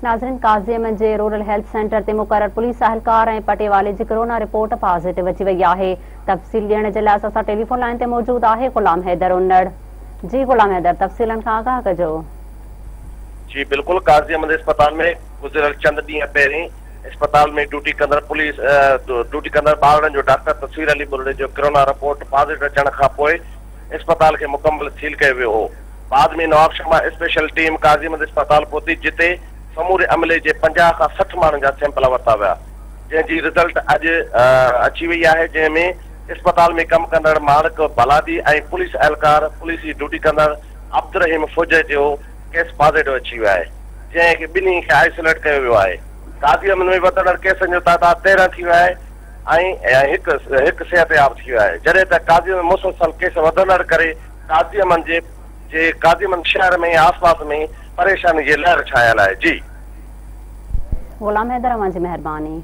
ناظرين قاضي احمد جي rural health centre تي مقرر پوليس اهلڪار ۽ پٽيوالي جي ڪرونا رپورٽ پازيٽو اچي وئي آهي تفصيل ڏيڻ جي لاء اسان سان ٽيليفون لائين تي موجود آهي غلام حيدر انڙ جي غلام حيدر تفصيلن کان آگاهه ڪجو. جي بلڪل قاضي احمد اسپتال ۾ گذريل چند ڏينهن پهرين اسپتال ۾ ڊيوٽي ڪندڙ پوليس ڊيوٽي ڪندڙ ٻارڙن جو ڊاڪٽر تصوير علي ٻرڙي جو ڪرونا رپورٽ پازيٽو اچڻ کانپوء اسپتال کي مڪمل سيل ڪيو ويو هو. بعد ۾ نوابشاهه مان اسپيشل ٽيم قاضي احمد اسپتال پهتي جتي سموري عملي جي 50 کان 60 ماڻهن جا سيمپل ورتا ويا جنهن جي رزلٽ اڄ اچي وئي آهي جنهن ۾ اسپتال ۾ ڪم ڪندڙ ماڻڪ بالادي ۽ پوليس اهلڪار پوليس جي ڊيوٽي ڪندڙ عبدالرحيم فوجي جو ڪيس پازيٽو اچي ويو آهي جنهن کي ٻنهي کي آئسوليٽ ڪيو ويو آهي قاضي احمد ۾ وڌندڙ ڪيسن جو تعداد 13 ٿي ويو آهي ۽ هڪ هڪ صحتياب ٿي ويو آهي جڏهن ته قاضي احمد مسلسل ڪيس وڌندڙ ڪري قاضي احمد جي جي قاضي احمد شهر ۾ آس پاس ۾ پريشاني جي لهر ڇانيل آهي جي. غلام حيدر اوهان جي مهرباني.